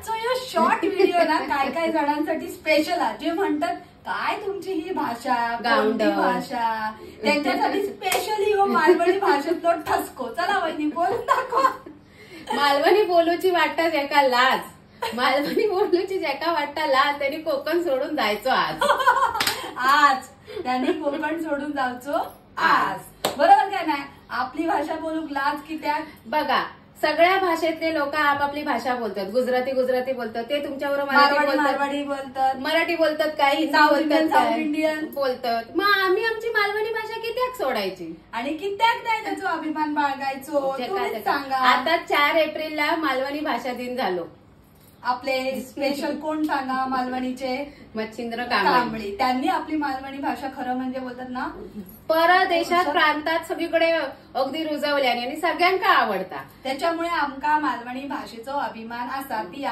आजचो यो short video ना काय काय जणांसाठी स्पेशल आहे, जे म्हणतात काय तुमची ही भाषा, कोणती गावंढळ. भाषा, त्यांच्यासाठी स्पेशली हो मालवणी भाषेतलो ठसको. चला वहिनी बोलून दाखवा. मालवणी बोलूची वाटता ज्याका लाज, मालवणी बोलूची ज्याका वाटता लाज, त्यांनी कोकण सोडून जायचो आज. आज त्यांनी कोकण सोडून जायचो आज, बरोबर काय नाही? आपली भाषा बोलूक लाज कित्याक? बघा, सगळ्या भाषेतले लोक आपापली भाषा बोलतात. गुजराती गुजराती बोलतात, ते तुमच्याबरोबर मराठी मारवाडी बोलतात, मारवाडी बोलतात, मराठी बोलतात, काय हिंदी साऊथ इंडियन, बोलतात, साऊथ काय इंडियन बोलतात. मग आम्ही आमची मालवणी भाषा कित्याक सोडायची आणि कित्याक नाही त्याचा अभिमान बाळगायचो, तुम्हीच सांगा. आता 4 एप्रिलला मालवणी भाषा दिन झालो. आपले स्पेशल कोण सांगा मालवणीचे? मच्छिंद्र कांबळी. कांबळी. त्यांनी आपली मालवणी भाषा खरं म्हणजे बोलतात ना परदेशात प्रांतात सगळीकडे अगदी रुजवल्याने आणि सगळ्यांका आवडता. त्याच्यामुळे आमका मालवणी भाषेचो अभिमान असा. ती